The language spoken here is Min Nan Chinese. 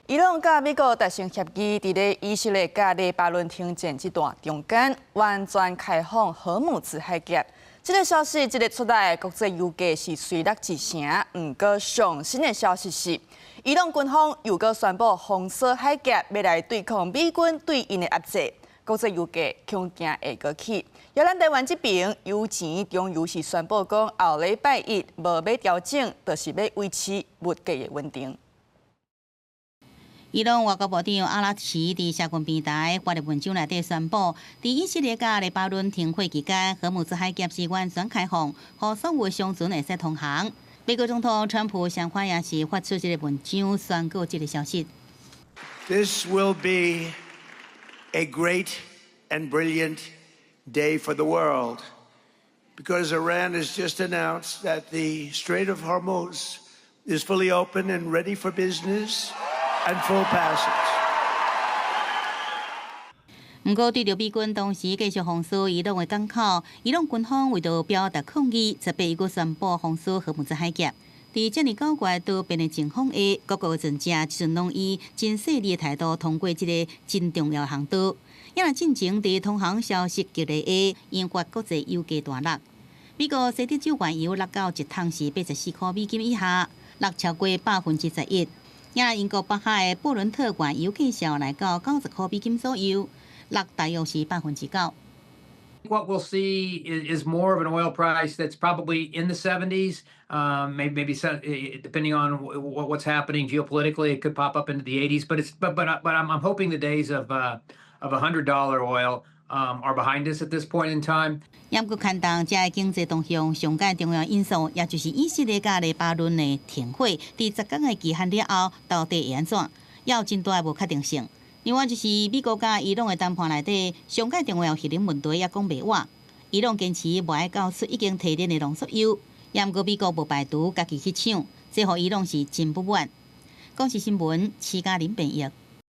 伊朗佮美國達成協議，佇咧以色列佮黎巴嫩停戰這段中間，完全開放荷姆茲海峽。這个消息一个出來，國際油價是隨落一成。毋過上新的消息是，伊朗軍方又閣宣布封鎖海峽，欲來對抗美軍對𪜶的壓制。國際油價恐驚會閣起。而咱台灣這邊，油錢中油是宣布講，後禮拜一無欲調整，就是欲維持物價的穩定。伊朗外交部長阿拉奇佇社群平台發的文章內底宣布，佇以色列佮黎巴嫩停火期間，荷姆茲海峽是完全開放，予所有商船會使通航。美國總統川普相款也是發出這个文章宣告這个消息。 This will be a great and brilliant day for the world because Iran has just announced that the Strait of Hormuz is fully open and ready for business and full passage. 毋過，對著美軍當時繼續封鎖伊朗的港口，伊朗軍方為著表達抗議，十八日閣宣布封鎖荷姆茲海峽。佇這爾狡怪多變的情況下，各國的船隻這陣攏以真細膩的態度通過這个真重要航道。也若進前佇通航消息激勵下，引發國際油價大落。美國西德州原油落到一桶是84塊美金以下，落超過11%。也英國北海的布倫特原油價數來到90塊美金左右，落大約是9%。 What we'll see is more of an oil price that's probably in the 70s, maybe depending on what's happening geopolitically, it could pop up into the 80s. But it's but but but I'm hoping the days of $100 oil are behind us at this point in time. 毋過牽動這个經濟動向上蓋重要因素，也就是以色列佮黎巴嫩的停火，佇10工的期限了後，到底會按怎，猶有真大的無確定性。另外就是美國佮伊朗的談判內底，上蓋重要核能問題猶講袂倚。伊朗堅持無愛交出已經提煉的濃縮鈾，毋過美國無排除家己去搶，這予伊朗是真不滿。公視新聞，徐嘉玲編譯。